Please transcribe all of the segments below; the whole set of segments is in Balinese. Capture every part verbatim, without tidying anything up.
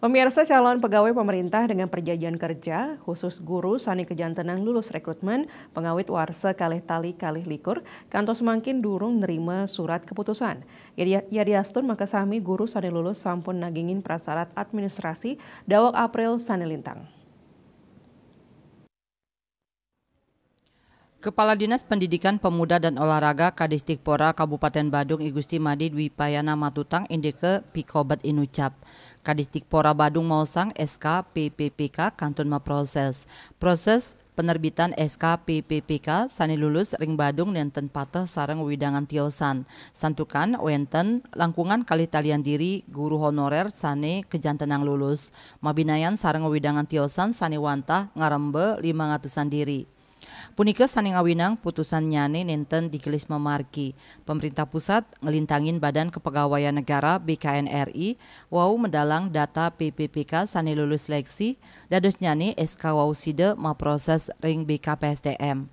Pemirsa, calon pegawai pemerintah dengan perjanjian kerja, khusus guru sane kejantenang lulus rekrutmen, pengawit warsa kalih tali kalih likur, kantos mangkin durung nerima surat keputusan. Yadi-, yadiastun makasami guru sane lulus sampun nagingin prasyarat administrasi daweg April sane lintang. Kepala Dinas Pendidikan Pemuda dan Olahraga Kadisdikpora Kabupaten Badung, I Gusti Madi Dwipayana matutang indike pikobet inucap. Kadisdikpora Badung maosang S K P P P K kantun maproses. Proses penerbitan S K P P P K sane lulus ring Badung nenten pateh sareng wewidangan tiosan. Santukan wenten langkungan kalih talian diri guru honorer sane kejantenang lulus. Mabinayan sareng wewidangan tiosan sane wantah ngaremba limang atusan diri. Punika sane ngawinang putusannyane nenten digelis mamargi. Pemerintah pusat nglintangin Badan Kepegawaian Negara, B K N R I, wau medalang data P P P K sane lulus seleksi, dadosnyane S K wau sida maproses ring B K P S D M.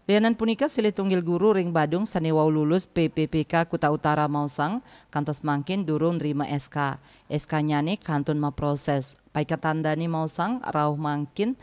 Lianan punika, silih tunggil guru ring Badung sane wau lulus P P P K Kuta Utara maosang, kantos mangkin durung nrima S K. S K-nyane kantun maproses. Paiketan dane maosang rauh mangkin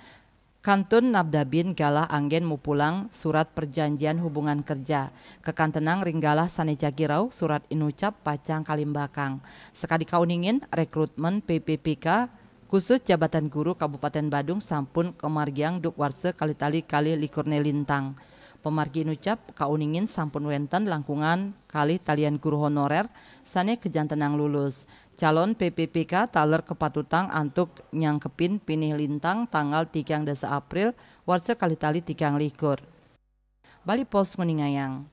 kantun nabdabin galah anggen mupulang surat perjanjian hubungan kerja. Kakantenang ring galah sane jagi rauh surat inucap pacang kalimbakang. Sakadi kauningin, rekrutmen P P P K khusus jabatan guru Kabupaten Badung sampun kamargiang duk warsa kalih tali kalih likurne lintang. Pamargi inucap kauningin sampun wenten langkungan kalih talian guru honorer sane kajantenang lulus. Calon P P P K taler kapatutang antuk nyangkepin pinih lintang tanggal tigang dasa April warsa kalih tali tigang likur. Bali Post nguningayang.